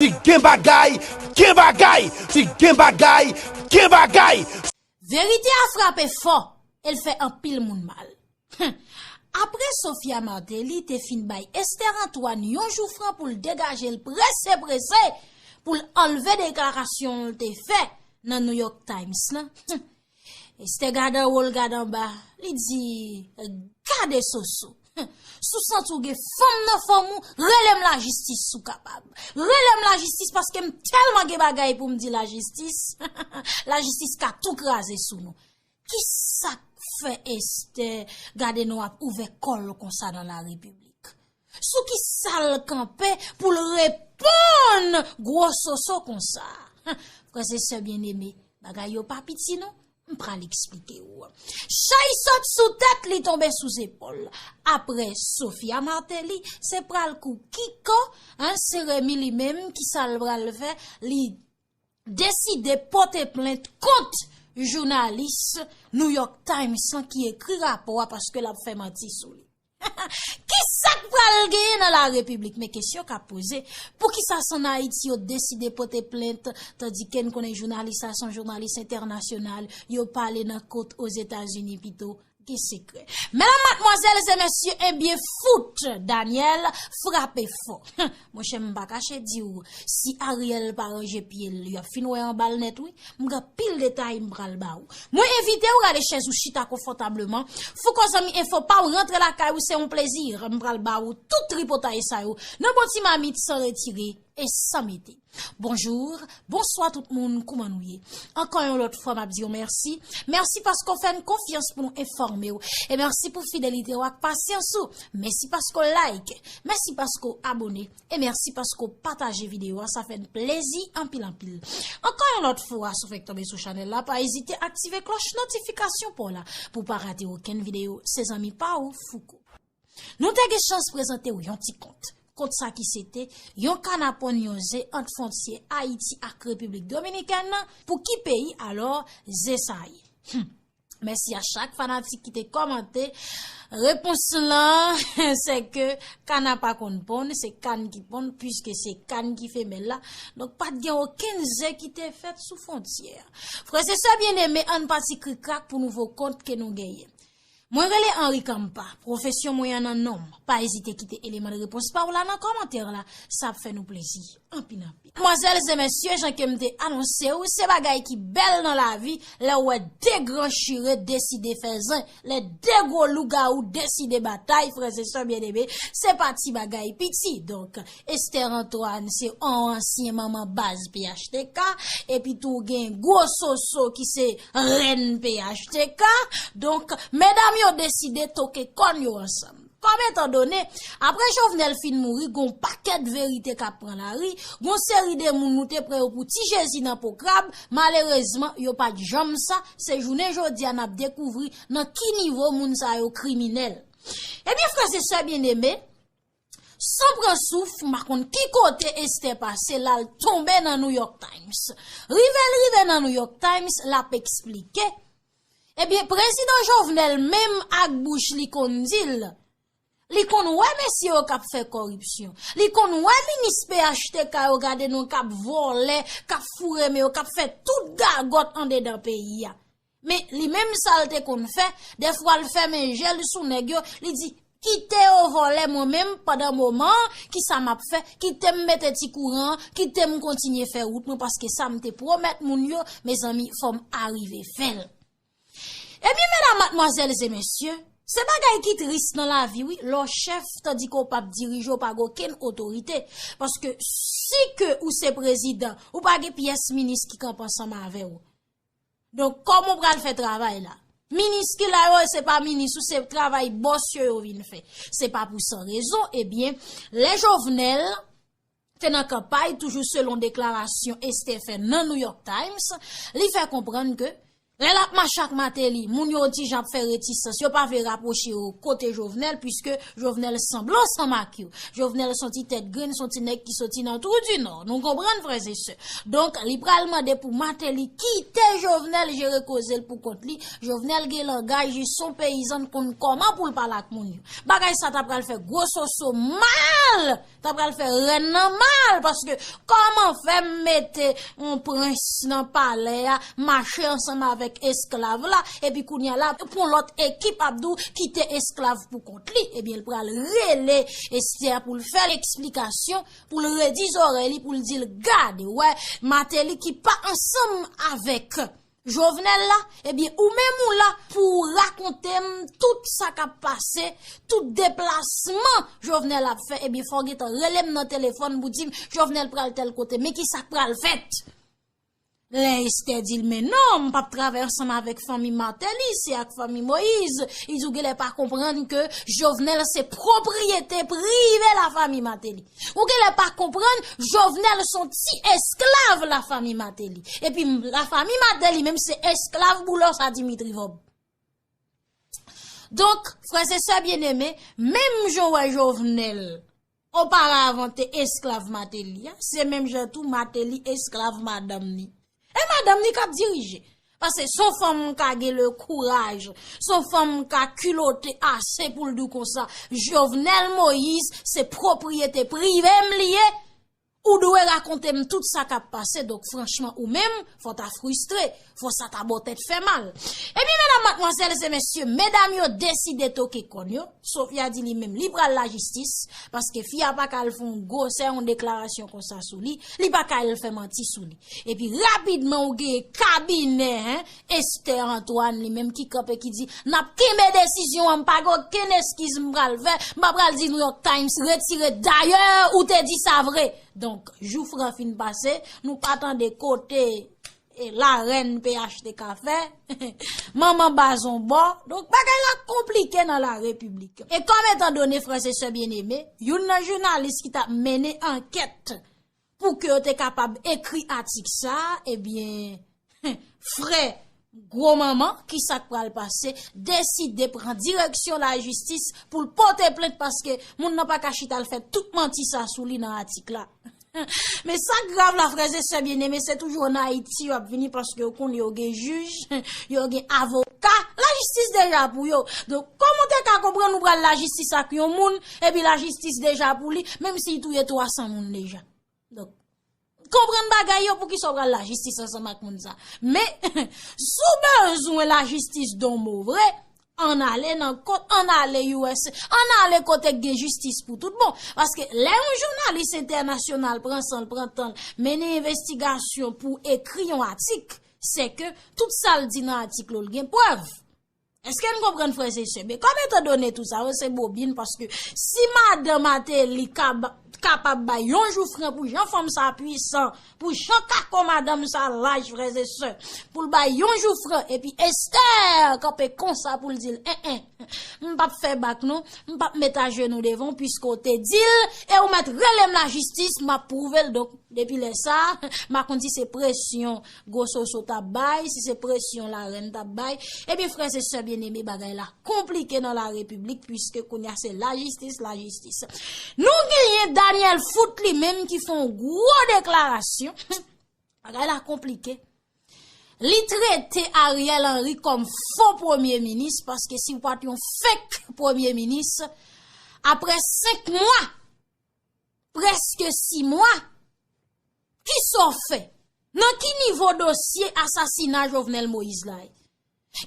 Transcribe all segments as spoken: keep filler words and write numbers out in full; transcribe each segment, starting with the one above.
Si gen bagay, gen bagay. Si gen bagay, gen bagay. Verite a frape fò, e l fè anpil moun mal. Hum. Apre Sophia Martelly te fin bay Esther Antoine yon jou fran pou l degaje l prese prese, pou l anlve deklarasyon l te fè nan New York Times lan. Hum. Esther gade anwo, l gade anba, li di, "Gade soso. Hum. Si w santi w gen fanm nan fanm ou, rele m lajistis si w kapab. Rele m lajistis paske m tèlman gen bagay pou m di lajistis. Lajistis ka tou kraze sou nou." Ki sa k fè Esther gade nou ap ouvè kò l konsa nan la repiblik? Sou ki sa l kanpe pou l reponn gwo soso konsa? Frè e sè byeneme, bagay yo pa piti non. M pral eksplike w. Chay sot sou tèt, li tonbe sou zepòl. Apre Sophia Martelly, se pral kou Kiko, en, se Remy li menm, ki sa l pral fè? Li deside pote plent kont jounalis New York Times lan ki ekri rapò a paske l ap fè manti sou li. Ki sa k pral genyen nan la repiblik? Men kesyon k ap poze, poukisa se ann Ayiti yo deside pote plent, tandike n konnen jounalis la se yon jounalis entènasyonal, yo pale nan kot Ozetazini pito? Gen sekrè. Medam, madmwazèl e mesye, ebyen, fout Daniel frape fò. Monchè, m pa kache di w, si Ariel pa ranje pye l, y ap fin wè anba l nèt, wi. M gen pil detay m pral ba w. Mwen envite w rale chèz ou chita konfòtableman. Fouco Zanmi Enfo pa w, rantre lakay ou, se yon plezi. M pral ba w tout tripotay sa yo nan bon ti mamit san retire e san mete. Bonjou, bonswa tout moun, kouman nou ye? Ankò yon lòt fwa, m ap di w mèsi. Mèsi paske w fè n konfyans pou nou enfòme w. E mèsi pou fidelite w ak pasyans ou. Mèsi paske w like. Mèsi paske w abone. E mèsi paske w pataje videyo a. Sa fè n plezi anpil anpil. Ankò yon lòt fwa, si w fèk tonbe sou chanèl la, pa ezite aktive klòch notifikasyon pa w la pou w pa rate okenn videyo. Se zanmi pa w, Fouco. Nou te gen chans prezante w yon ti kont. Kont sa ki se te yon kana ponn yon ze ant fwontyè Ayiti ak Repiblik Dominikèn nan, pou ki peyi alò ze sa ye? Hum. Mèsi a chak fanatik ki te kòmante. Repons lan, se ke kana pa konn ponn, se kann ki ponn, piske se kann ki femèl la. Donk, pa t gen okenn ze ki te fèt sou fwontyè a. Frè e sè byeneme, ann pati krikrak pou nouvo kont ke nou genyen. Mwen rele Henri Campa, pwofesyon mwen an nan non m. Pa ezite kite eleman de repons pa w la nan kòmantè la, sa ap fè nou plezi anpil anpil. Madmwazèl e mesye, jan ke m te anonse w, se bagay ki bèl nan lavi lè w wè de gran chire deside fè zen, lè de gwo lougawou deside batay, frè e sè byeneme, se pa ti bagay piti. Donk, Esther Antoine se yon ansyen manman baz P H T K, epi tou gen gwo soso ki se rèn P H T K. Donk, medam yo deside toke kòn yo ansanm. Kòm etan done, apre Jovenel fin mouri, gon pakèt verite k ap pran lari, gon seri de moun nou te pran yo pou ti Jezi nan po krab, malerezman, yo pa t janm sa, se jounen jodi a n ap dekouvri nan ki nivo moun sa yo kriminèl. Ebyen, frè e sè byeneme, san pran souf, m pa konn ki kote Esther pase, l al tonbe nan New York Times. Rive l rive nan New York Times, l ap eksplike. Ebyen, prezidan Jovenel menm ak bouch li konn di l, li konn wè mesye yo k ap fè kòripsyon. Li konn wè minis P H T K yo gade nou k ap vòlè, k ap foure men yo, k ap fè tout gagòt andedan peyi a. Men li menm sa l te konn fè, dèfwa l fèmen je l sou nèg yo, li di, "Kite yo vòlè mwen menm pandan moman an, ki sa m ap fè? Kite m mete ti kouran an, kite m kontinye fè wout mwen, paske sa m te pwomèt moun yo, mezanmi, fò m arive fè l." Ebyen, medam, madmwazèl e mesye, se bagay ki tris nan lavi, wi, lè w chèf, tandike w p ap dirije, w pa gen okenn otorite. Paske si ke ou se prezidan, ou pa gen pyès minis ki kanpe ansanm avè w. Donk, kòman w pral fè travay la? Minis ki la yo, se pa minis ou, se travay bòs yo yo vin fè. Se pa pou san rezon, ebyen, lè Jovenel te nan kanpay, toujou selon deklarasyon Esther fè nan New York Times, li fè konprann ke Lè l ap mache ak Martelly, moun yo ti jan ap fè retisans, yo pa vle rapwoche yo kote Jovenel, piske Jovenel sanble ansanm ak yo. Jovenel se yon ti tèt grenn, se yon ti nèg ki soti nan trou di nò. Nou konprann, frè e sè? Donk, li pral mande pou Martelly kite Jovenel jere koze l pou kont li. Jovenel gen langaj, li se yon peyizan, konn kòman pou l pale ak moun yo. Bagay sa ta pral fè gwo soso mal, ta pral fè rèn nan mal, paske kòman fè m mete yon prens nan palè a, mache ansanm avèk esklav la, epi kounye a la, pou yon lòt ekip ap di w kite esklav pou kont li, ebyen, l pral rele Esther pou l fè l eksplikasyon, pou l redi zòrèy li, pou l di l, gade, wè, Martelly ki pa ansanm avèk Jovenel la, ebyen, ou menm ou la pou w rakonte m tout sa k ap pase, tout deplasman Jovenel ap fè, ebyen, fò w gentan rele m nan telefòn pou di m Jovenel pral tèl kote, men ki sa k pral fèt? Lè Esther di l, men non, m p ap travay ansanm avèk fanmi Martelly, se ak fanmi Moïse. Li di w genlè pa konprann ke Jovenel se pwopriyete prive lafanmi Martelly. Ou genlè pa konprann, Jovenel se yon ti esklav lafanmi Martelly. Epi lafanmi Martelly menm se esklav boulòs a Dimitri Vorbe. Donk, frè e sè byeneme, menm jan w wè Jovenel oparavan te esklav Martelly a, se menm jan tou Martelly esklav madanm ni. E madanm ni k ap dirije. Paske se yon fanm ka gen le kouraj, se yon fanm ka kilote ase pou l di w konsa, Jovenel Moïse se pwopriyete prive m li ye, ou dwe rakonte m tout sa k ap pase, donk franchman ou menm, fò w ta fristre, fò sa ta ba w tèt fè mal. Ebyen, medam, madmwazèl e mesye, medam yo deside toke kòn yo, Sophia di li menm, li pral lajistis, paske fi a pa ka al fè yon gwosè, yon deklarasyon konsa sou li, li pa ka al fè manti sou li. Epi rapidman ou gen kabinè, en, Esther Antoine li menm ki kanpe ki di, n ap kenbe desizyon an, m pa gen okenn eskiz m pral fè, m pa pral di New York Times retire, dayè ou te di sa vre. Donk, jou fran fin pase, nou pa tande kote e larèn P H T K fè, manman baz on bò. Donk, bagay la konplike nan la repiblik. E kòm etan done, frè e sè byeneme, youn nan jounalis ki t ap mennen ankèt pou ke yo te kapab ekri atik sa, ebyen, frè gwo manman, ki sa k pral pase, deside pran direksyon lajistis pou l pote plent paske moun nan pa ka chita l fè tout manti sa sou li nan atik la. Men sa k grav la, frè e sè byeneme, se toujou ann Ayiti yo ap vini paske yo konnen yo gen jij, yo gen avoka, lajistis deja pou yo. Donk, kòman w te ka konprann ou pral lajistis ak yon moun, epi lajistis deja pou li, menm si l touye twa san moun deja? Donk, konprann bagay yo, poukisa w pral lajistis ansanm ak moun sa? Men, si w bezwen lajistis don mo vre, ann ale nan kot, ann ale U S A, ann ale kote k gen jistis pou tout bon. Paske lè yon jounalis entènasyonal pran san l, pran tan l, mennen envestigasyon pou ekri yon atik, se ke tout sa l di nan atik la, l gen prèv. Èske n konprann, frè e sè? Men kòm etan done tou sa yo se bobin, paske si madan Martelly kab-, kapab bay yon jou fran pou jan fanm sa pwisan, pou jan kako madanm sa laj, frè e sè, pou l bay yon jou fran, epi Esther kanpe konsa pou l di l, en, en, m p ap fè bak non, m p ap met ajenou devan w, piske w te di l, e ou mèt rele m lajistis, m ap pwouve l. Donk, depi lè sa, m pa konn si se presyon gwo soso t ap bay, si se presyon larèn t ap bay. Ebyen, frè e sè byeneme, bagay la konplike nan la repiblik, piske kounye a se lajistis, lajistis. Nou genyen Daniel Foot li menm ki fè yon gwo deklarasyon. Bagay la konplike. Li trete Ariel Henry kòm fo premye minis, paske si w pa t yon fake premye minis, apre senk mwa, prèske sis mwa, kisa w fè? Nan ki nivo dosye asasina Jovenel Moïse la ye?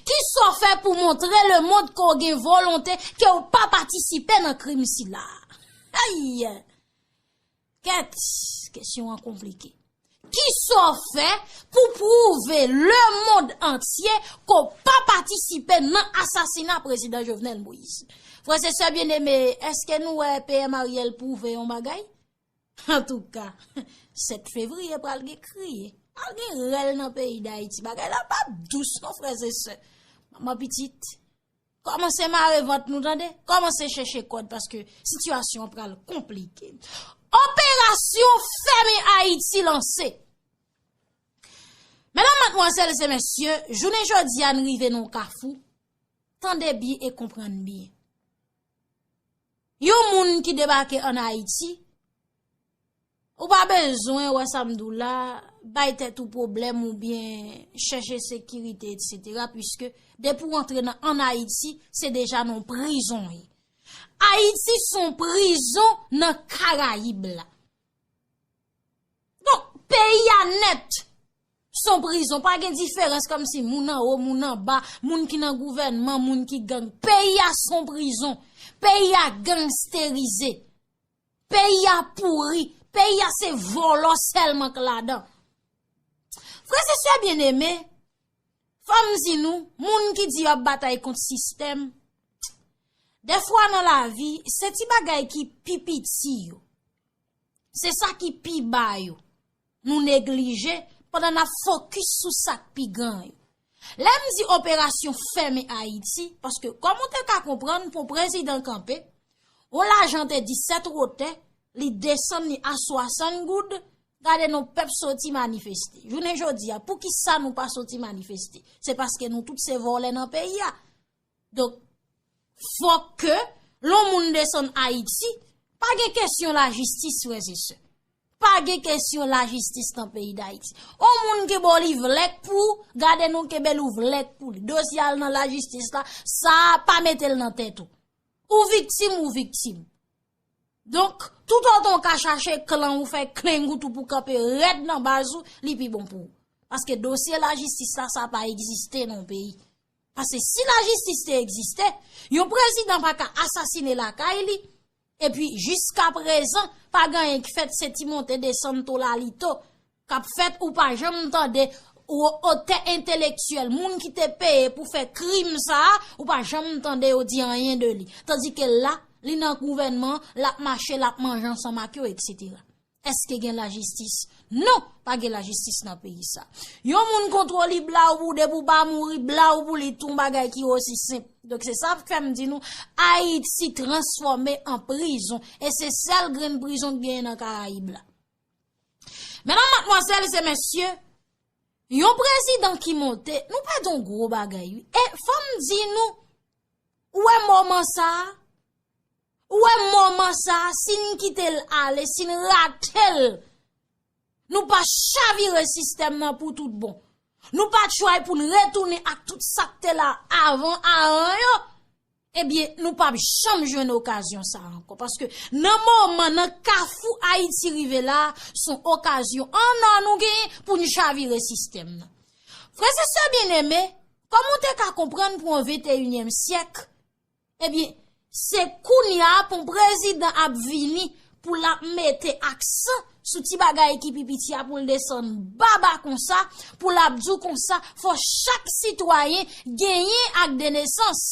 Kisa w fè pou montre lemonn ke w gen volonte, ke w pa patisipe nan krim sila? Ay! Kèt, kesyon an konplike. Kisa w fè pou pwouve lemonn antye ke w pa patisipe nan asasina prezidan Jovenel Moïse? Frè e sè byeneme, èske nou wè P M Ariel pwouve yon bagay? Antouka, sèt fevriye pral gen kriye, pral gen rèl nan peyi Dayiti. Bagay la p ap dous non, frè e sè. Manman pitit, kòmanse mare vant nou, tande. Kòmanse chèche kòd paske sitiyasyon an pral konplike. Operasyon Fèmen Ayiti lanse. Medam, madmwazèl e mesye, jounen jodi a n rive nan yon kafou. Tande byen e konprann byen. Yon moun ki debake ann Ayiti, ou pa bezwen, wè sa m di w la, bay tèt ou pwoblèm oubyen chèche sekirite, etsetera, piske depi w antre nan, ann Ayiti, se deja nan yon prizon w ye. Ayiti se yon prizon nan Karayib la. Donk, peyi a nèt se yon prizon. Pa gen diferans kòmsi moun anwo, moun anba, moun ki nan gouvènman, moun ki gang. Peyi a se yon prizon. Peyi a gangsterize. Peyi a pouri. Peyi a se vòlò sèlman k ladan. Frè e sè byeneme, fò m di nou, moun ki di y ap batay kont sistèm, dèfwa nan lavi, se ti bagay ki pi piti yo. Se sa ki pi ba yo. Nou neglije pandan n ap fokis sou sa k pi gran yo. Lè m di operasyon fèmen Ayiti, paske kòm ou te ka konprann, pou prezidan kanpe, yon lajan te disèt wotè, li desann li a swasann goud, gade non pèp soti manifeste. Jounen jodi a, poukisa nou pa soti manifeste? Se paske nou tout se vòlè nan peyi a. Donk, fòk ke lè yon moun desann Ayiti, pa gen kesyon lajistis, frè e sè. Pa gen kesyon lajistis nan peyi Dayiti. Yon moun ki ba w li vlèk pou, gade non kenbe l ou vlèk pou li. Dosye a al nan lajistis la, sa a pa mete l nan tèt ou. Ou viktim, ou viktim. Donk, toutotan w ka chache klan ou fè klengout ou pou kanpe rèd nan baz ou, li pi bon pou ou. Paske dosye lajistis la, sa pa egziste nan yon peyi. Paske si lajistis te egziste, yon prezidan pa ka asasine lakay li, epi jiska prezan, pa gen anyen k fèt, se ti monte desann tolalito k ap fèt, ou pa janm tande o-, otè entelektyèl, moun ki te peye pou fè krim sa a, ou pa janm tande yo di anyen de li. Tandike la, li nan gouvènman, l ap mache, l ap manje ansanm ak yo, etsetera. Èske gen lajistis? Non, pa gen lajistis nan peyi sa. Yon moun kontwole blaw pou depi w pa mouri, blaw pou li tou yon bagay ki osi senp. Donk se sa k fè m di nou, Ayiti transfòme an prizon. E se sèl grenn prizon k genyen nan Karayib la. Medam, madmwazèl e mesye, yon prezidan ki monte, nou pèdi yon gwo bagay, wi. E fò m di nou, ou wè moman sa a, ou wè moman sa a, si n kite l ale, si n rate l, nou pa chavire sistèm nan pou tout bon. Nou pa try pou n retounen ak tout sa k te la avan, avan yo. Ebyen, nou p ap janm jwenn okazyon sa a ankò. Paske nan moman, nan kafou Ayiti rive la, se yon okazyon an nò nou genyen pou n chavire sistèm nan. Frè e sè byeneme, kòm ou te ka konprann pou yon venteyinyèm syèk, ebyen, se kounye a pou yon prezidan ap vini pou l ap mete aksan sou ti bagay ki pi piti a, pou l desann ba ba konsa, pou l ap di w konsa, fò chak sitwayen genyen ak de nesans.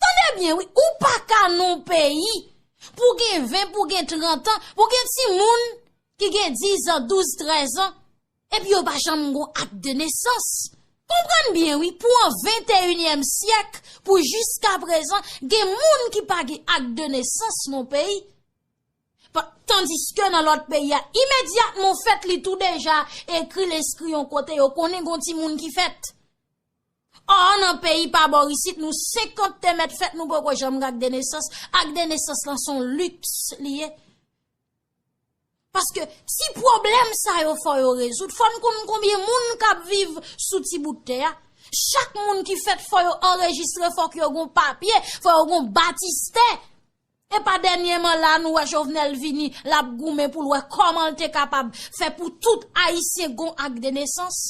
Tande byen, wi, ou pa ka nan yon peyi pou gen ven, pou gen trant an, pou gen timoun ki gen diz an, douz, trèz an, epi yo pa janm gon ak de nesans. Konprann byen, wi, pou an venteyinyèm syèk, pou jiska prezan, gen moun ki pa gen ak de nesans nan peyi. Pa-, tandiske nan lòt peyi a, imedyatman w fèt, li tou deja ekri, l enskri yon kote, yo konnen gon timoun ki fèt. Ò, nan peyi pa bò isit, nou senkant te mèt fèt, nou poko janm gen ak de nesans. Ak de nesans lan se yon liks li ye. Paske si pwoblèm sa yo fò yo rezoud, fò n konn konbyen moun k ap viv sou ti bout tè a. Chak moun ki fèt fò yo anrejistre, fòk yo gon papye, fò yo gon batistè. E pa dènyèman la nou wè Jovenel vini, l ap goumen pou l wè kòman l te kapab fè pou tout Ayisyen gon ak de nesans.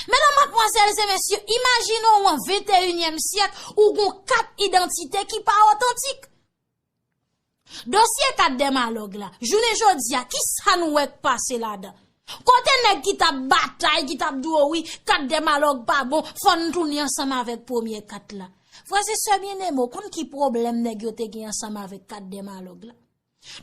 Medam, madmwazèl e mesye, imajine w an venteyinyèm syèk, ou gon kat idantite ki pa otantik. Dosye kat dèmalòg la, jounen jodi a, kisa nou wè k pase ladan? Kote nèg ki t ap batay, ki t ap di w wi, kat dèmalòg pa bon, fò n tounen ansanm avèk premye kat la? Frè e sè byeneme, w konn ki pwoblèm nèg yo te gen ansanm avèk kat dèmalòg la?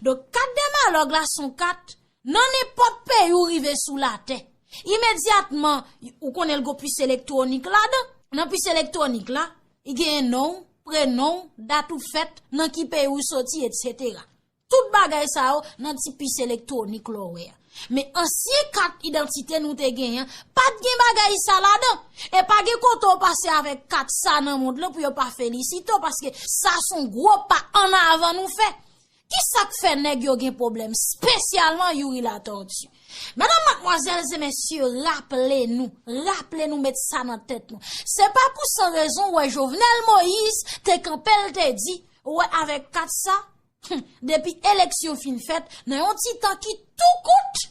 Donk, kat dèmalòg la se yon kat, nan nenpòt peyi ou rive sou latè, imedyatman, ou konnen l gon pis elektwonik ladan. Nan pis elektwonik la, li genyen non w, prenon w, dat ou fèt, nan ki peyi ou soti, etsetera. Tout bagay sa yo nan ti pis elektwonik lè w wè a. Men ansyen kat idantite nou te genyen an, pa t gen bagay sa ladan. E pa gen kote w pase avèk kat sa nan mond lan pou yo pa felisite w, paske sa se yon gwo pa ann avan nou fè. Ki sa k fè nèg yo gen pwoblèm, espesyalman Youri Latortue? Medam, madmwazèl e mesye, raple nou, raple nou, met sa nan tèt nou. Se pa pou san rezon w wè Jovenel Moïse te kanpe, l te di, ou wè avèk kat sa, hmm, depi eleksyon fin fèt, nan yon ti tan ki tou kout,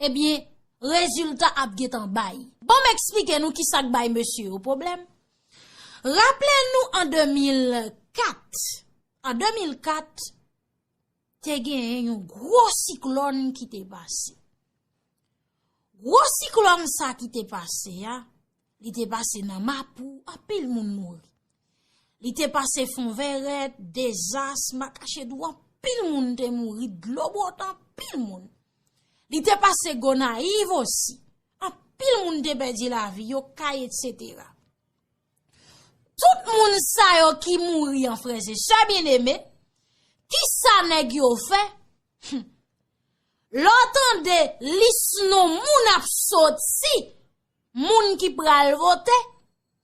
ebyen, rezilta ap gentan bay. Ban m eksplike nou ki sa k bay mesye yo pwoblèm. Raple nou an de mil kat, an de mil kat, te genyen yon gwo siklòn ki te pase. Gwo siklòn sa ki te pase a, li te pase nan Mapou, anpil moun mouri. Li te pase Fonvèrèt, Dezas, Makachedou, anpil moun te mouri, Dlobòt, anpil moun. Li te pase Gonayiv osi. Anpil moun te pèdi lavi yo, kay, etsetera. Tout moun sa yo ki mouri an, frè e sè byeneme, ki sa nèg yo fè? Hmm. Lè w tande lis non moun ap soti, moun ki pral vote,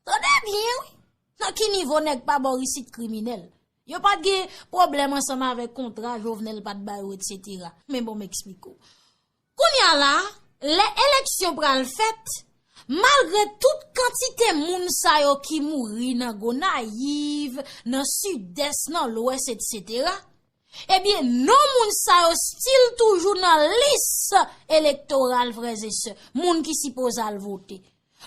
tande byen, wi. Nan ki nivo nèg pa bò isit kriminèl? Yo pa t gen pwoblèm ansanm avèk kontra, Jovenel pa t ba yo, etsetera. Men bon, m eksplike w. Kounye a la, lè eleksyon pral fèt, malgre tout kantite moun sa yo ki mouri nan Gonayiv, nan Sidès, nan Lwès, etsetera, ebyen, non moun sa yo still toujou nan lis elektoral, frè e sè, moun ki sipoze al vote.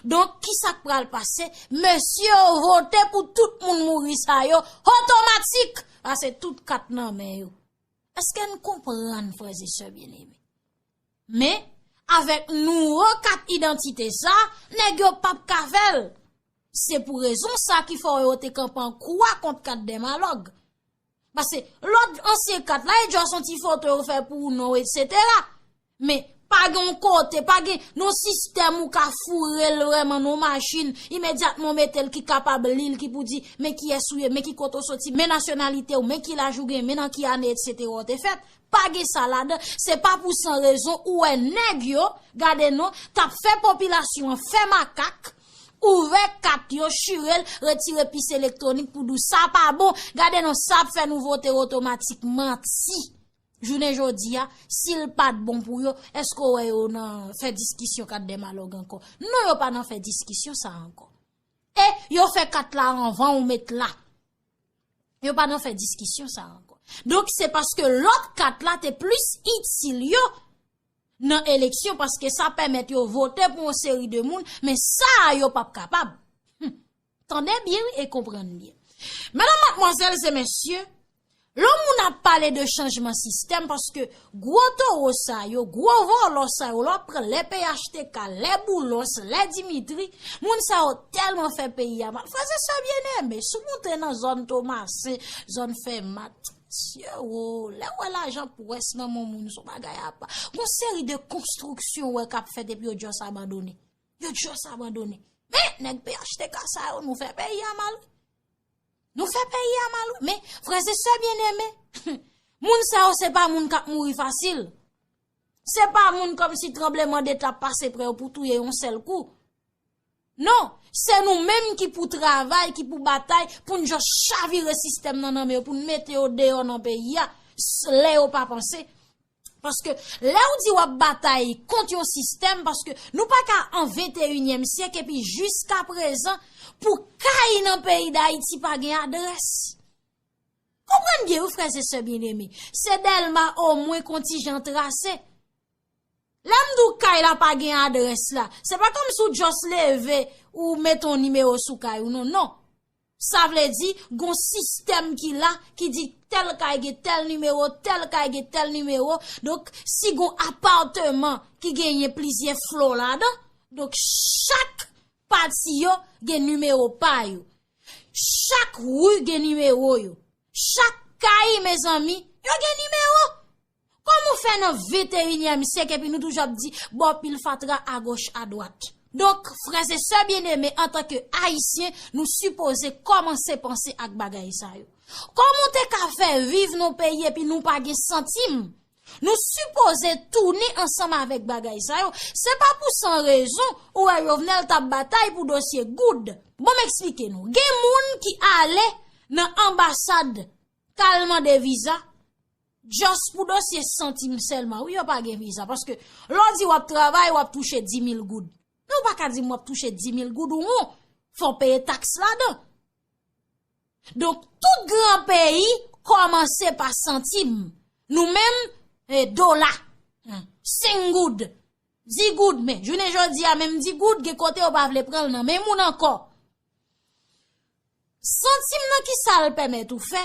Donk, ki sa k pral pase? Mesye yo vote pou tout moun mouri sa yo, otomatik, pase tout kat nan men yo. Èske n konprann, frè e sè byeneme? Men, avèk nouvo kat idantite sa, nèg yo p ap ka fè l. Se pou rezon sa ki fè yo te kanpe an kwa kont kat dèmalòg. Paske lòt ansyen kat la, e just yon ti foto yo fè pou non w, etsetera. Men, pa gen yon kote, pa gen yon sistèm ou ka foure l vrèman nan yon machin, imedyatman w mete l ki kapab li l, ki pou di, men kiyès ou ye, men ki kote w soti, men nasyonalite w, men ki laj ou gen, men nan ki ane, etsetera w te fèt. Pa gen sa ladan, se pa pou san rezon ou wè nèg yo, gade non, t ap fè popilasyon an fè makak, ouvè kat yo, chire l, retire pis elektwonik pou di w sa pa bon, gade non, sa ap fè nou vote otomatik, manti. Jounen jodi a, si l pa t bon pou yo, èske w wè yo nan fè diskisyon kat dèmalòg ankò? Non, yo pa nan fè diskisyon sa ankò. E yo fè kat la anvan ou met la. Yo pa nan fè diskisyon sa ankò. Donk, se paske lòt kat la te plis itil yo nan eleksyon, paske sa pèmèt yo vote pou yon seri de moun, men sa a yo p ap kapab. Hmm. Tande byen, wi, e konprann byen. Medam, madmwazèl e mesye, lè moun ap pale de chanjman sistèm, paske gwo towo sa yo, gwo vòlò sa yo, lè w ap pran lè P H T K, lè Boulos, lè Dimitri, moun sa yo tèlman fè peyi a mal. Frè e sè byeneme, si w monte nan zòn Tomasen, zòn Fèmat, sye wo, lè w wè lajan pwès nan men moun, se yon bagay apa. Gon seri de konstriksyon w wè k ap fèt epi yo just abandone. Yo just abandone. Men, nèg P H T K sa yo, nou fè peyi a mal, wi. Nou fè peyi a mal, wi. Men, frè e sè byeneme, moun sa yo, se pa moun k ap mouri fasil. Se pa moun kòmsi tranblemanndeta ap pase pre yo pou touye yon sèl kou. Non, se nou menm ki pou travay, ki pou batay, pou n just chavire sistèm nan nan men yo, pou n mete yo deyò nan peyi a, s-, lè yo pa panse. Paske lè w di w ap batay kont yon sistèm, paske nou pa ka an venteyinyèm syèk epi jiskaprezan pou kay nan peyi Dayiti pa gen adrès. Konprann byen wi, frè e sè byeneme. Se Dèlma omwen kontijan trase. Lè m di w kay la pa gen adrès la, se pa kòmsi w just leve, ou mete yon nimewo sou kay ou, non, non. Sa vle di, gon sistèm ki la, ki di tèl kay gen tèl nimewo, tèl kay gen tèl nimewo. Donk, si gon apatman ki genyen plizyè flo ladan, donk, chak pati yo gen nimewo pa yo. Chak ri gen nimewo yo. Chak kay, mezanmi, yo gen nimewo. Kòman w fè nan venteyinyèm syèk epi nou toujou ap di bò pil fatra agoch adwat? Donk, frè e sè byeneme, antanke Ayisyen, nou sipoze kòmanse panse ak bagay sa yo. Kòman w te ka fè viv nan peyi epi nou pa gen santim? Nou sipoze tounen ansanm avèk bagay sa yo. Se pa pou san rezon ou wè Jovenel t ap batay pou dosye goud. Bon, m eksplike nou. Gen moun ki ale nan anbasad k al mande viza, just pou dosye santim sèlman. Wi, yo pa gen viza. Paske lè w di w ap travay, w ap touche di mil goud. Men w pa ka di m w ap touche di mil goud ou won. Fò w peye taks ladan. Donk, tout gran peyi kòmanse pa santim. Nou menm, eh, dola. Hmm. Senk goud. Di goud, men jounen jodi a, menm di goud, gen kote yo pa vle pran l nan men moun ankò. Santim nan, ki sa l pèmèt ou fè?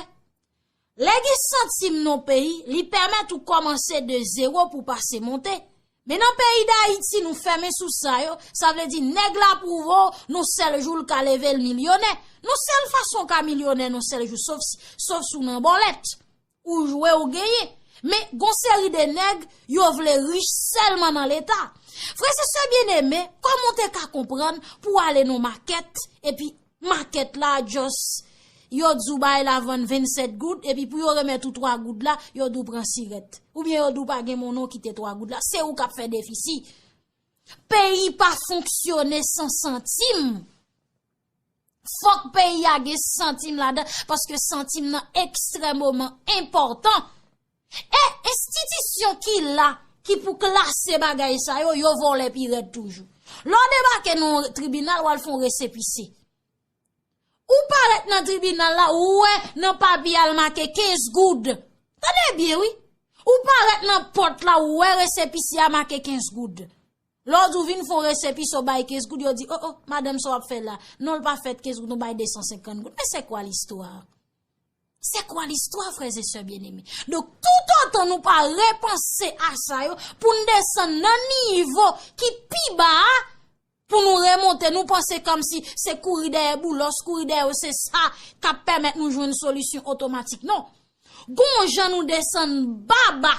Lè gen santim nan peyi, li pèmèt ou kòmanse de zewo pou pase monte. Men nan peyi Dayiti, nou fèmen sou sa yo, sa vle di nèg la pwouve w, nan sèl jou l ka leve l milyonè. Nan sèl fason w ka milyonè nan sèl jou, sof si, sof si w nan bòlèt. Ou jwe, ou genyen. Men, gon seri de nèg, yo vle rich sèlman nan Leta. Frè e sè byeneme, kòman w te ka konprann pou w ale nan makèt, epi makèt la, just, yo di w bagay la vann vennsèt goud, epi pou yo remèt ou twa goud la, yo di w pran sirèt. Oubyen yo di w pa gen monnen, w kite twa goud la. Se ou k ap fè defisi. Peyi pa fonksyone san santim. Fòk peyi a gen santim ladan, paske santim nan ekstrèmeman enpòtan. E enstitisyon ki la, ki pou klase bagay sa yo, yo vòlè pi rèd toujou. Lè w debake nan tribinal, w al fè yon resepise. Ou parèt nan tribinal la, ou wè nan papye a l make kenz goud. Tande byen, wi. Ou parèt nan pòt la, ou wè resepise a make kenz goud. Lè w di w vin fè yon resepise, w bay kenz goud, yo di, "O, o, madanm, sa w ap fè la? Non, l pa fèt kenz goud, nou bay de san senkant goud." Men c'est quoi l'histoire? C'est quoi l'histoire, frè e sè byeneme? Donk, toutotan nou pa repanse a sa yo, pou n desann nan nivo ki pi ba a, pou nou remonte, nou panse kòmsi se kouri dèyè Boulos, kouri dèyè yo, se sa k ap pèmèt nou jwenn solisyon otomatik. Non. Gon jan nou desann ba ba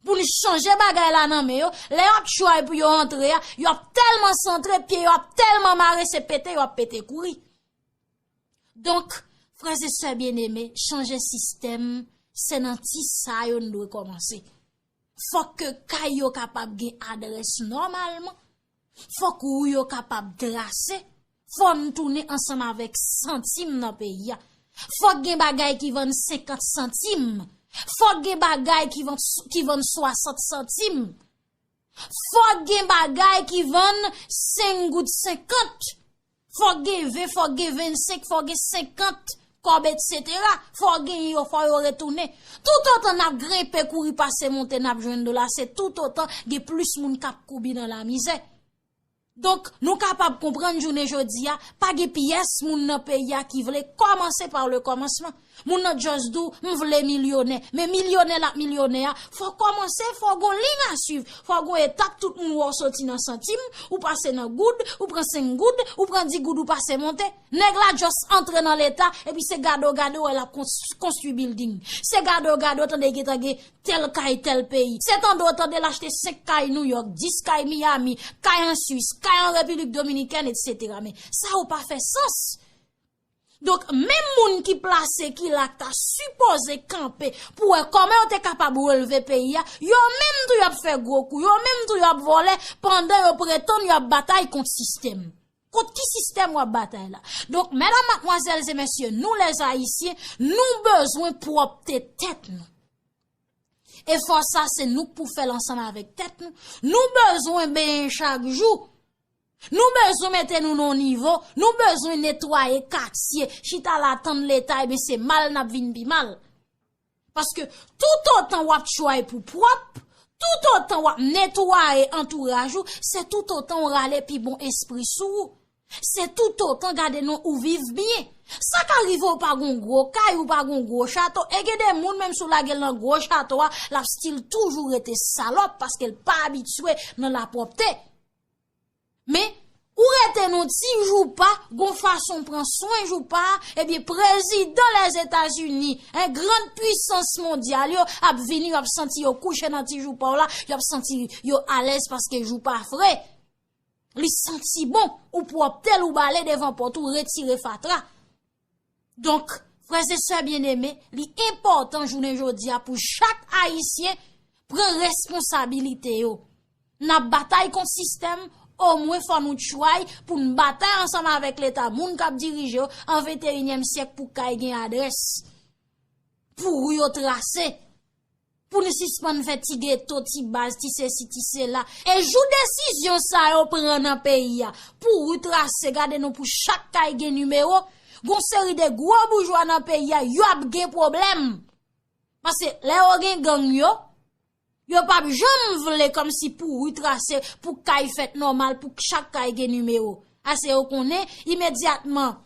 pou n chanje bagay la nan men yo. Lè y ap try pou yo antre a, y ap tèlman santre, pye yo ap tèlman mare, se pete yo ap pete kouri. Donk, frè e sè byeneme, chanje sistèm, se nan ti sa yo n dwe kòmanse. Fòk ke kay yo kapab gen adrès nòmalman. Fòk ri yo kapab trase. Fò n tounen ansanm avèk santim nan peyi a. Fòk gen bagay ki vann senkant santim. Fòk gen bagay ki vann, ki vann swasant santim. Fòk gen bagay ki vann senk goud senkant. Fòk gen ven, fòk gen vennsenk, fòk gen senkant kòb, etsetera. Fò genyen yo, fò yo retounen. Toutotan n ap grenpe, kouri pase monte, n ap jwenn dola, se toutotan gen plis moun k ap koubi nan lamizè. Donk, nou kapab konprann jounen jodi a, pa gen pyès moun nan peyi a ki vle kòmanse pa le kòmansman. Moun nan just di w, "M vle milyonè." Men milyonè l ap milyonè a, fò kòmanse, fò gon liy a swiv, fò gon etap, tout moun wè w soti nan santim, ou pase nan goud, ou pran senk goud, ou pran di goud, ou pase monte. Nèg la just antre nan Leta, epi se gade w gade w, l ap kons-, konstwi bilding. Se gade w gade w, tande gentan gen tèl kay, tèl peyi. Se tande w tande l achte senk kay Nouyòk, dis kay Miami, kay an Swis, kay an Repiblik Dominikèn, etsetera. Men sa yo pa fè sans. Donk, menm moun ki plase, ki la, k ta sipoze kanpe pou wè kòman yo te kapab relve peyi a, yo menm tou y ap fè gwo kou, yo menm tou y ap vòlè, pandan yo pretann y ap batay kont sistèm. Kont ki sistèm w ap batay la? Donk, medam, madmwazèl e mesye, nou lèzayisyen, nou bezwen pwòpte tèt nou. Efò sa, se nou k pou fè l ansanm avèk tèt nou. Nou bezwen benyen chak jou. Nou bezwen mete nou nan yon nivo. Nou bezwen netwaye katye. Chita la tann Leta, ebyen se mal n ap vin pi mal. Paske toutotan w ap try pou pwòp, toutotan w ap netwaye antouraj ou, se toutotan w rale pi bon espri sou ou. Se toutotan gade non ou viv byen. Sa ka rive ou pa gon gwo kay, ou pa gon gwo chato, e gen de moun menm si w lage l nan gwo chato a, l ap still toujou rete salòp paske l pa abitye nan lapwòpte. Men, ou rete nan ti joupa, gon fason pran swen joupa, ebyen prezidan Lèzetazini, en, grann pwisans mondyal yo ap vini, yo ap santi yo kouche nan ti joupa w la, y ap santi yo alèz paske joupa fre. Li santi bon, ou pwòpte l, ou bale devan pòt, ou retire fatra. Donk, Frè e sè byeneme, li enpòtan jounen jodi a pou chak Ayisyen pran responsabilite yo. N ap batay kont sistèm, omwen fò nou try pou n batay ansanm avèk Leta, moun k ap dirije yo an venteyinyèm syèk pou kay gen adrès, pou ri yo trase, pou n sispann fè ti geto, ti baz, ti sesi, ti sela. E jou desizyon sa yo pran nan peyi a, pou ri trase, gade nou pou chak kay gen nimewo, gon seri de gwo boujwa nan peyi a, y ap gen pwoblèm. Paske lè yo gen gang yo, yo p ap janm vle kòmsi pou ri trase, pou kay fèt nòmal, pou chak kay gen nimewo. Ase yo konnen, imedyatman,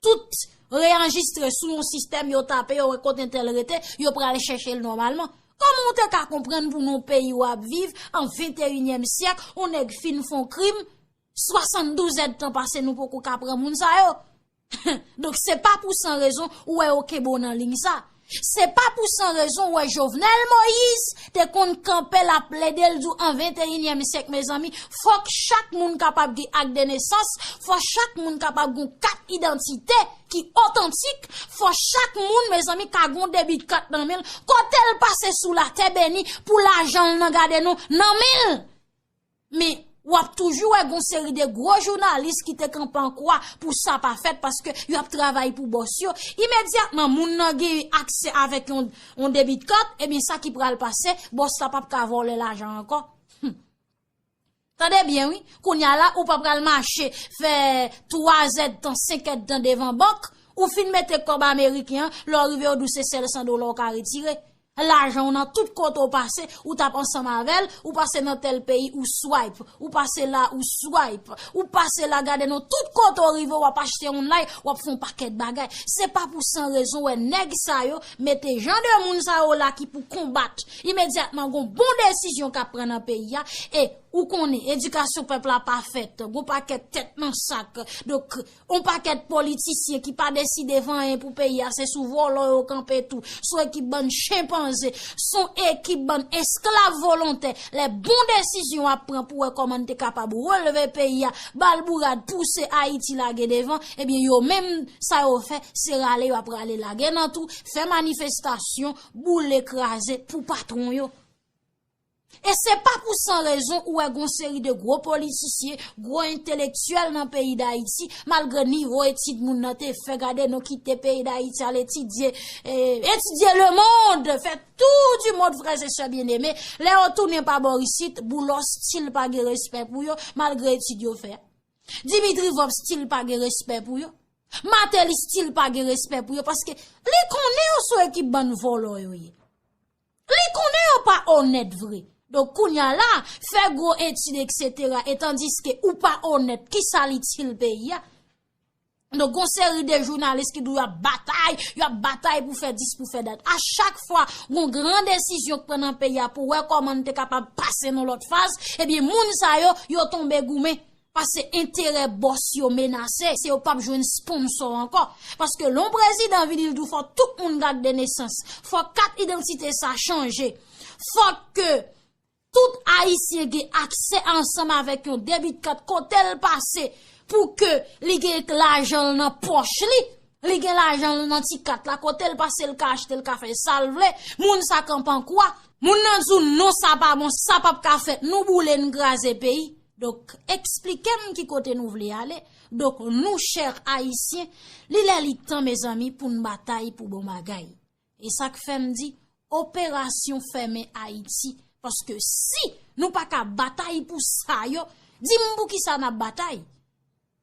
tout reyanjistre sou yon sistèm, yo tape, yo wè kote entèl rete, yo pral chèche l nòmalman. Kòman w te ka konprann pou nou peyi w ap viv an venteyinyèm syèk, yon nèg fin fè yon krim, swasanndouz èdtan pase nou poko ka pran moun sa yo? Donk, se pa pou san rezon ou wè yo kenbe w nan liy sa. Se pa pou san rezon ou wè Jovenel Moïse te konn kanpe l ap plede l di w an venteyinyèm syèk, mezanmi, fòk chak moun kapab gen ak de nesans, fò chak moun kapab gen kat idantite ki otantik, fò chak moun, mezanmi, ka gen debi kat nan men l, kote l pase sou latè beni, pou lajan l nan gade nou, nan men l. Men, w ap toujou wè gon seri de gwo jounalis ki te kanpe an kwa pou sa pa fèt, paske y ap travay pou bòs yo. Imedyatman, moun nan gen aksè avèk yon, yon debi kat, ebyen, sa ki pral pase, bòs la p ap ka vòlè lajan ankò. Hmm. Tande byen, wi. Kounye a la, ou pa pral mache fè twa èdtan, senk èdtan devan bank, ou fin mete kòb ameriken an, lè w rive, yo di w se sèl san dola w ka retire. Lajan w nan tout kote w pase, ou t ap ansanm avè l, ou pase nan tèl peyi, ou swipe, ou pase la, ou swipe, ou pase la, gade non, tout kote w rive, w ap achte online, w ap fè yon pakèt bagay. Se pa pou san rezon, wè, nèg sa yo mete jan de moun sa yo la ki pou konbat. Imedyatman, gon bon desizyon k ap pran nan peyi a, e ou konnen, edikasyon pèp la pa fèt, gon pakèt tèt nan sak. Donk, yon pakèt politisyen ki pa deside fè anyen pou peyi a, se sou vòlò yo kanpe tou. Se yon ekip bann chenpanze, se yon ekip bann esklav volontè. Lè bon desizyon ap pran pou wè kòman n te kapab releve peyi a, ba l bourad, pouse Ayiti lage devan, ebyen, yo menm, sa yo fè, se rale, yo ap rale lage nan tou, fè manifestasyon, boule, kraze pou patwon yo. E se pa pou san rezon ou wè gon seri de gwo politisyen, gwo entelektyèl nan peyi Dayiti, malgre nivo etid moun nan te fè, gade non, kite peyi Dayiti, al etidye, eh, etidye lemonn, fè tour du monde, frè e sè byeneme. Lè yo tounen pa bò isit, Boulos still pa gen respè pou yo, malgre etid yo fè. Dimitri Vorbe still pa gen respè pou yo. Martelly still pa gen respè pou yo, paske li konnen yo se yon ekip bann vòlò yo ye. Li konnen yo pa onèt vre. Donk, kounye a la, fè gwo etid, etsetera, e tandiske ou pa onèt, ki sa l itil peyi a? Donk, gon seri de jounalis ki di w y ap batay, y ap batay pou fè dis, pou fè dat. A chak fwa, gon gran desizyon k pran nan peyi a pou wè kòman n te kapab pase nan lòt faz, ebyen, moun sa yo, yo tonbe goumen. Paske enterè bòs yo menase, se yo p ap jwenn sponsò ankò. Paske lè yon prezidan vini, l di w fò tout moun gen ak de nesans, fò kat idantite sa chanje, fò ke tout Ayisyen gen aksè ansanm avèk yon debi kat, kote l pase, pou ke li gen lajan l nan pòch li, li gen lajan l nan ti kat la, kote l pase l ka achte, l ka fè sa l vle, moun sa kanpe an kwa, moun nan di w non, sa pa bon, sa p ap ka fèt, nou boule, n kraze peyi. Donk, eksplike m ki kote nou vle ale. Donk, nou, chè Ayisyen, li lè li tan, mezanmi, pou n batay pou bon bagay. E sa k fè m di, operasyon fèmen Ayiti. Paske si nou pa ka batay pou sa yo, di m poukisa n ap batay?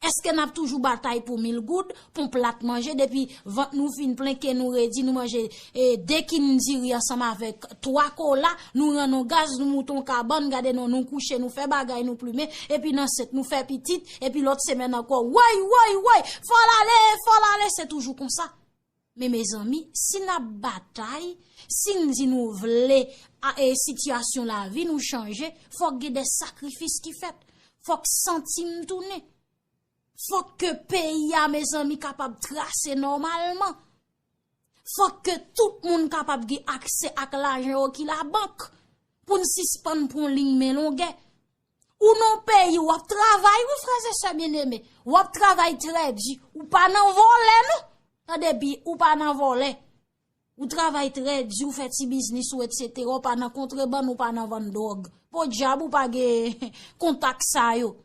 Èske n ap toujou batay pou mil goud, pou yon plat manje, depi vant nou fin plen, ke nou redi, nou manje, e, de kin diri ansanm avèk twa kola, nou rann yon gaz, nou moute yon kabann, gade non, nou kouche, nou fè bagay, nou plimen, epi nan sèt, nou fè pitit, epi lòt semèn ankò, woy, woy, woy, fò l ale, fò l ale, se toujou konsa. Men mezanmi, si n ap batay, si n di nou vle a, e, sitiyasyon lavi nou chanje, fòk gen de sakrifis ki fèt. Fòk santi m tounen. Fòk ke peyi a, mezanmi, kapab trase nòmalman. Fòk ke tout moun kapab gen aksè ak lajan yo ki labank. Pou n sispann pran liy men longè. Ou nan peyi, w ap travay, wi, frè e sè byeneme. W ap travay trè di. Ou pa nan vòlè, non. Tande byen, ou pa nan vòlè. Ou travay trè di, ou fè ti biznis ou, etsetera. Ou pa nan kontrebann, ou pa nan vann dwòg. Podyab ou pa gen kontak sa yo.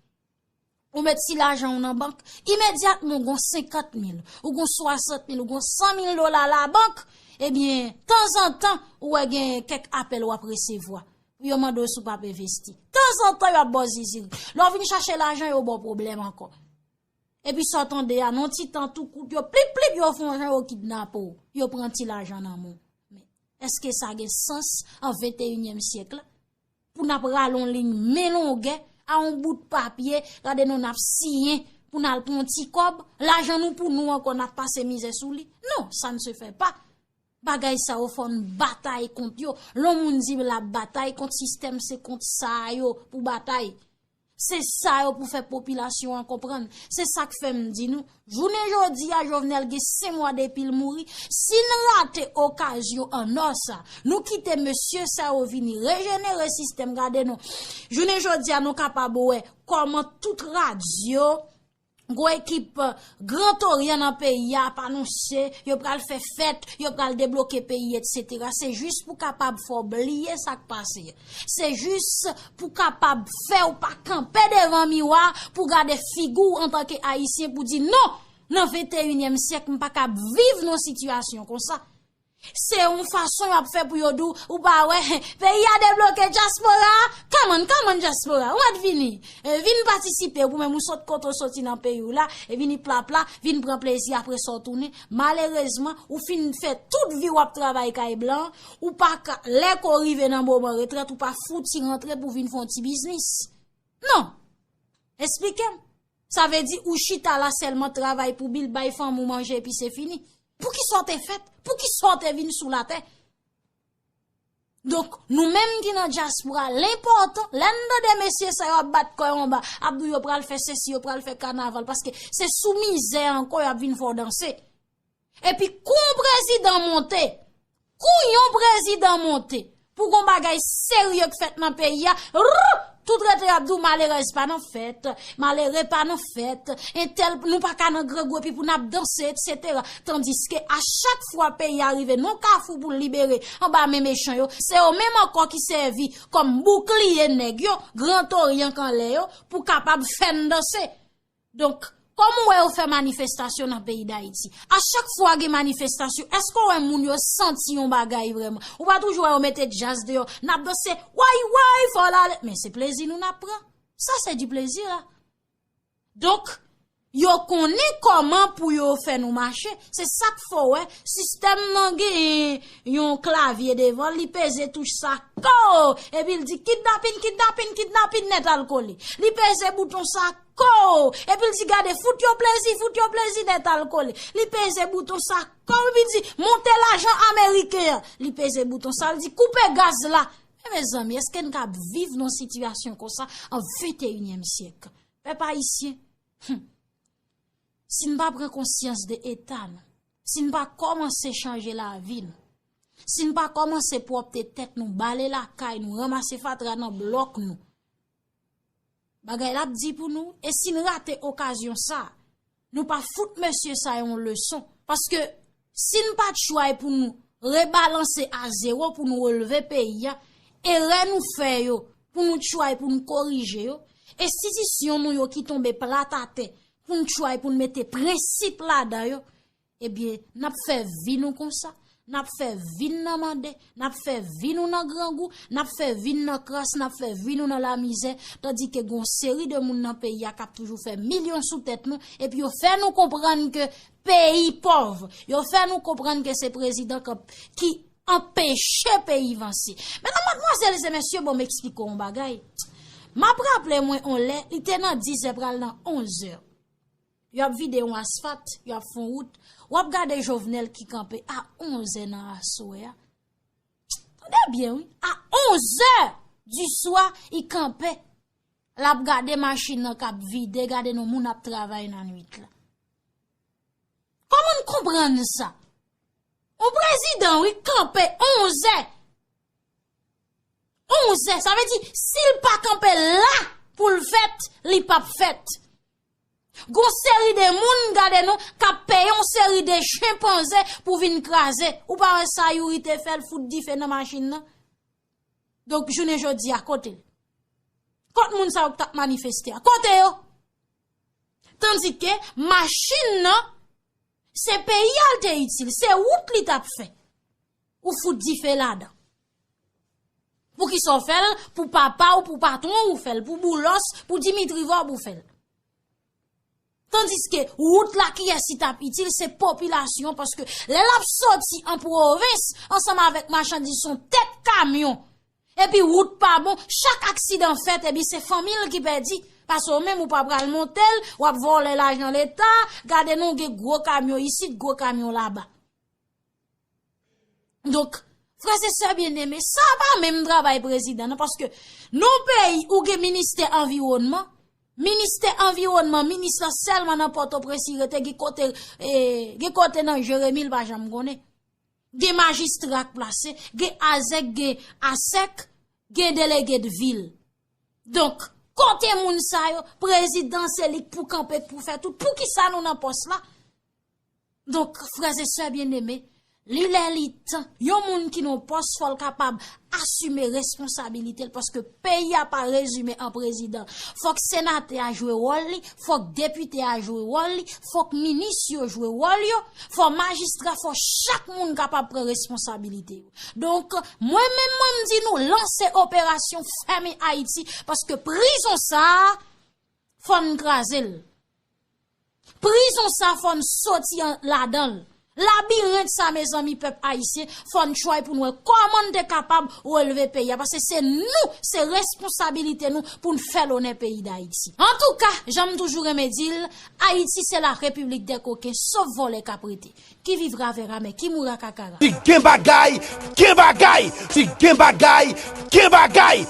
Ou met ti lajan ou nan bank, imedyatman ou gon senkant mil, ou gon swasant mil, ou gon san mil dola labank, ebyen, tanzantan, ou wè gen kèk apèl w ap resevwa. Pou yo mande w si w p ap envesti. Tanzantan, yo ap ba w zizirit. Lè w vin chache lajan, yo ba w pwoblèm ankò. Epi sa w tande a, nan ti tan tou kout, yo plip plip, yo fè yon jan, yo kidnape w. Yo pran ti lajan nan men w. Men, èske sa gen sans an venteyinyèm syèk la? Pou n ap rale yon liy men longè a yon bout papye, gade non n ap siyen pou n al pran yon ti kòb, lajan nou pou nou ankò, n ap pase mizè sou li. Non, ça ne se fait pas. Bagay sa yo fò n batay kont yo. Lè yon moun di l ap batay kont sistèm, se kont sa yo pou batay. Se sa yo pou fè popilasyon an konprann. Se sa k fè m di nou, jounen jodi a, Jovenel gen senk mwa depi l mouri. Si n rate okazyon an nò sa, nou kite mesye sa yo vini rejenere sistèm, gade non. Jounen jodi a, nou kapab wè kòman tout radyo, gwo ekip, eh, Gran Oryan nan peyi a ap anonse yo pral fè fèt, yo pral debloke peyi, etsetera. Se jis pou kapab fè w bliye sa k pase. Se jis pou kapab fè w pa kanpe devan miwa pou gade figi w antanke Ayisyen pou di, "Non, nan venteyinyèm syèk, m pa kab viv nan sitiyasyon konsa." Se yon fason y ap fè pou yo di w, ou pa wè, peyi a debloke, dyaspora a, come on, come on, dyaspora, ou mèt vini. Eh, vin patisipe, ou menm ou sot kote w soti nan peyi w la, e vini pla pla, vin pran plezi, apre sa w tounen. Malerezman, ou fin fè tout vi w ap travay kay blan, ou pa ka, lè ke w rive nan moman retrèt, ou pa fouti rantre pou vin fè yon ti biznis. Non. Esplike m. Sa vle di ou chita la sèlman travay pou bil, bay fanmi w manje epi se fini. Poukisa w te fèt? Poukisa w te vin sou latè? Donk, nou menm ki nan dyaspora, l enpòtan, lè n tande mesye sa yo ap bat kò yo anba, ap di w yo pral fè sesi, yo pral fè kanaval, paske se sou mizè ankò y ap vin fè w danse. Epi kou yon prezidan monte, kou yon prezidan monte, pou gon bagay serye k fèt nan peyi a, rrr, tout rete y ap di w malerèz pa nan fèt, malere pa nan fèt, entèl, nou pa ka nan grangou epi pou n ap danse, etsetera. Tandiske a chak fwa peyi a rive nan kafou pou l libere anba men mechan yo, se yo menm ankò ki sèvi kòm boukliye nèg yo, Gran Oryan k anlè yo, pou kapab fè n danse. Donk, kòm ou wè yo fè manifestasyon nan peyi Dayiti, a chak fwa gen manifestasyon, èske w wè moun yo santi yon bagay vrèman? Ou pa toujou wè yo mete djaz deyò, n ap danse, way, way, fò l ale. Men se plezi nou n ap pran. Ça, c'est du plaisir, hein. Donk, yo konnen kòman pou yo fè nou mache. Se sa k fè w wè, sistèm nan gen yon klavye devan l, li peze touch sa, ko! Epi l di, "Kidnapin, kidnapin, kidnapin, nèt al kole." Li peze bouton sa, ko! Epi l di, "Gade, fout yo plezi, fout yo plezi, nèt al kole." Li peze bouton sa, ko! Epi l di, "Monte lajan ameriken an." Li peze bouton sa, l di, "Koupe gaz la." Men mezanmi, èske n ka viv nan sitiyasyon konsa an venteyinyèm syèk? Pèp ayisyen, hmm, si n pa pran konsyans de eta nou, si n pa kòmanse chanje lavi nou, si n pa kòmanse pwòpte tèt nou, bale lakay nou, ranmase fatra nan blòk nou, bagay la ap di pou nou, e si n rate okazyon sa, nou pa fout mesye sa yon leson. Paske si n pa try pou nou rebalanse a zewo, pou nou relve peyi a, erè nou fè yo, pou nou try pou nou korije yo, enstitisyon nou yo ki tonbe plat atè, pou nou try pou nou mete prensip ladan yo, ebyen, n ap fè vi nou konsa. N ap fè vi n nan mande, n ap fè vi nou nan grangou, n ap fè vi n nan kras, n ap fè vi nou nan lamizè, tandike gon seri de moun nan peyi a k ap toujou fè milyon sou tèt nou, epi yo fè nou konprann ke peyi pòv, yo fè nou konprann ke se prezidan k ap, ki anpeche peyi vanse. Medam, madmwazèl e mesye, bon, m eksplike w yon bagay. M ap raple mwen on lè, li te nan dis è pral nan onz è. Yo ap vide yon asfalt, yo ap fè yon wout. W ap gade Jovenel ki kanpe a onz è nan aswè a. Tande byen, wi. A onz è di swa, li kanpe. L ap gade machin nan k ap vide, gade non moun ap travay nan nwit la. Kòman n konprann sa? Yon prezidan, wi, kanpe onz è. Onz è, sa vle di, si l pa kanpe la pou l fèt, li p ap fèt. Gon seri de moun, gade non, k ap peye yon seri de chenpanze pou vin kraze. Ou pa wè sa Youri te fè, l fout dife nan machin nan? Donk, jounen jodi a, kote l? Kot moun sa yo k t ap manifeste a? Kote yo? Tandike machin nan, se peyi a l te itil, se wout li t ap fè. Ou fout dife ladan. Poukisa w fè l? Pou papa w, pou patwon w ou fè l, pou Boulos, pou Dimitri Vorbe ou fè l. Tandiske wout la, kiyès li t ap itil? Se popilasyon, paske lè l ap soti an pwovens ansanm avèk machandiz, se yon tèt kamyon. Epi wout pa bon, chak aksidan fèt, epi se fanmi l ki pèdi. Paske ou menm ou pa pral monte l, w ap vòlè lajan leta, gade non, gen gwo kamyon isit, gwo kamyon laba. Donk, frè e sè byeneme, sa pa menm travay prezidan, non, paske nan yon peyi ou gen ministè anviwònman, ministè anviwònman, minis lan sèlman nan Pòtoprens li rete, gen kote, eh, gen kote nan Jeremi l pa janm konnen. Gen majistra k plase, gen azèk, gen asèk, gen delege de vil. Donk, kote moun sa yo? Prezidan se li k pou kanpe, k pou fè tout. Poukisa nou nan pòs la? Donk, frè e sè byeneme, li lè li tan, yon moun ki nan pòs, fò l kapab asime responsabilite l, paske peyi a pa rezime an prezidan. Fòk senatè a jwe wòl li, fòk depite a jwe wòl li, fòk minis yo jwe wòl yo, fò majistra, fò chak moun kapab pran responsabilite yo. Donk, mwen menm, mwen m di nou, lanse operasyon fèmen Ayiti, paske prizon sa a, fò n kraze l. Prizon sa, fò n soti an, ladan l. Labirent sa, mezanmi, pèp ayisyen, fò n try pou n wè kòman n te kapab releve peyi a. Paske se nou, se responsabilite nou pou n fè lonè peyi Dayiti. Antouka, jan m toujou renmen di l, Ayiti se la République des coquins, sof vòlè k ap rete. Qui vivra verra, mais qui mourra kakara. Si gen bagay, gen bagay. Si gen bagay, gen bagay.